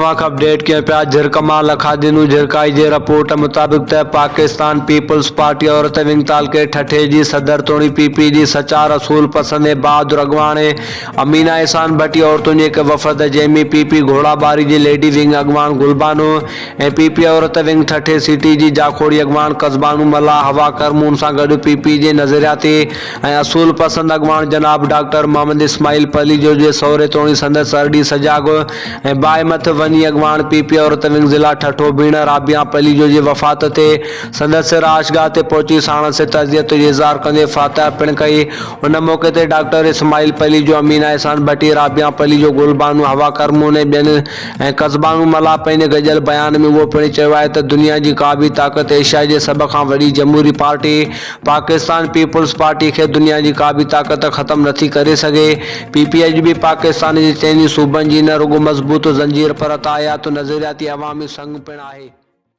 اوهان کي اپڊيٽ ڪيون پيا جھرڪ مان لکادينو جھرڪائي جي رپورٽ مطابق ته پاڪستان پيپلز پارٽي عورت ونگ تعلقي ٺٽي جي صدر توڻي پي پي جي سچار اصول پسند ۽ بهادر اڳواڻ امينه احسان ڀٽي عورتن جي هڪ وفد جنهن ۾ پي پي گهوڙاٻاري جي ليڊي ونگ اڳواڻ گلبانو ۽ پي پي عورت ونگ ٺٽي سٽي جي جاکوڙي اڳواڻ قزبانو ملاح حوا ڪرمون سان گڏ پي پي جي نظرياتي ۽ اصول پسند اڳواڻ جناب ڊاڪٽر محمد اسماعيل پليجو جي سهري توڻي سندس ارڏي سجاڳ ۽ باهمت وني اڳواڻ پي پي عورت ونگ ضلع ٺٽو ڀيڻ رابعه پليجو جي وفات تي سندس رهائشگاهه تي پهچي ساڻس تعزيت جو اظهار ڪندي فاتحه پڻ ڪئي. ان موقعي تي ڊاڪٽر اسماعيل پليجو، امينه احسان ڀٽي، رابعه پليجو، گل بانو، حوا ڪرمون ۽ ٻين ۽ قزبانو ملاح پنهنجي گڏيل بيان ۾ اهو پڻ چيو آهي ته دنيا جي ڪا به طاقت ايشيا جي سڀ کان وڏي جمهوري پارٽي پاڪستان پيپلز پارٽي کي دنيا جي ڪا به طاقت ختم نٿي ڪري سگهي. پي پي اڄ به پاڪستان جي چئني صوبن جي نه رڳو مضبوط زنجير پر تاحيات نظرياتي عوامي سنگ پڻ آهي.